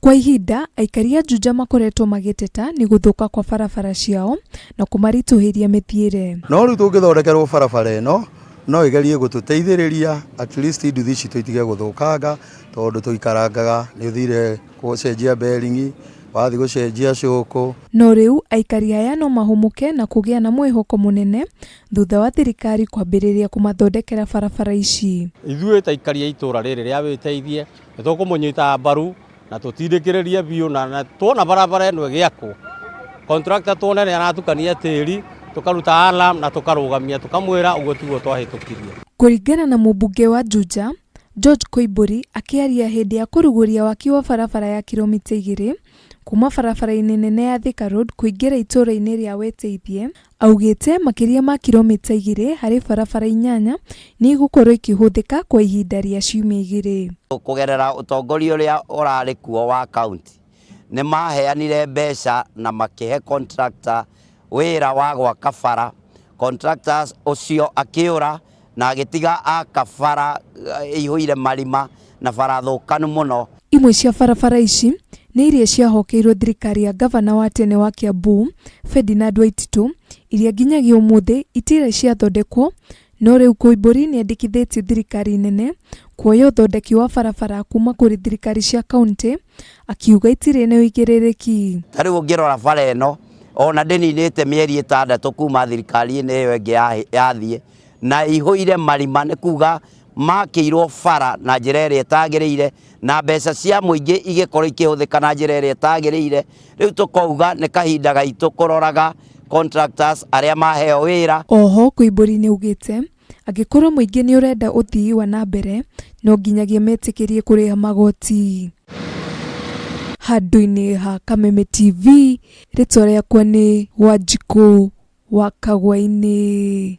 Kwa ihinda, aikari a Juja makoretwo magĩteta nĩ gũthũka kwa barabara ciao na kũmaritũhĩria mĩthiĩre. No rĩu tũngĩthondekerwo barabara ĩno no ĩgerie gũtũteithĩrĩria at least nduthi citũ itige gũthũkanga tondũ tũikarangaga nĩ ũthire gũcenjia bearing, wathiĩ gũcenjia cũkũ. No rĩu aikari aya no mahũmũke na kũgĩa na mwĩhoko mũnene thutha wa thirikari kwambĩrĩria kũmathondekera barabara ici. Ithuĩ ta aikari a itũra rĩrĩ rĩa Wĩteithie nĩ tũkũmũnyita mbaru na tũtindĩkĩrĩrie biũ na tuona barabara ĩno ĩgĩakwo contractor tuone nĩ aratukania tĩri tũkaruta alarm na tũkarũgamia tũkamwĩra ũguo tiguo twahĩtũkirie. Kũringana na mũmbunge wa Juja, George Koimburi akĩaria hĩndĩ ya kũrugũria waki wa barabara ya kiromita 2 kuma barabara-inĩ nene ya Thika Road kũingĩra itũũra-inĩ rĩa Wĩteithie, augĩte makĩria ma kiromita 2 harĩ barabara 8 nĩ igũkorwo ikĩhũthĩka kwa ihinda rĩa ciumia 2. Kũgerera ũtongoria ũrĩa ũrarĩ kuo wa county nĩ maheanire mbeca na makĩhe contractor wĩra wa gwaka bara. Contractors ũcio akĩũra na agĩtiga aka bara ĩihũire marima na bara thũkanu mũno. Imwe cia barabara ici nĩ iria ciahokeirwo thirikari ya gavana wa tene wa Kiambu Ferdinand Waititu iria nginyagia ũmũthĩ itirĩ ciathondekwo no rĩu Koimburi nĩendekithĩtie thirikari nene kuoya ũthondeki wa barabara kuma kũrĩ thirikari cia kaunti akiuga itirĩ na ũigĩrĩrĩki. Ta rĩu ũngĩrora bara ĩno ona ndĩninĩte mĩeri 6 kuma thirikari-inĩ ĩyo ĩngĩ yathiĩ na ĩihũire marima nĩ kuga makĩirwo bara na njĩra ĩrĩa ĩtagĩrĩire na mbeca cia mũingĩ igĩkorwo ikĩhũthĩka na njĩra ĩrĩa ĩtagĩrĩire. Rĩu tũkauga nĩ kahinda gaitũ kũroraga contractors arĩa maheo wĩra. Oho Koimburi nĩaugĩte angĩkorwo mũingĩ nĩũrenda ũthii wa na mbere no nginyagia metĩkĩrie kũrĩha magoti. Handũ-inĩ ha Kameme TV, rĩtwa rĩakwa nĩ Wanjikũ wa Kagwa-inĩ.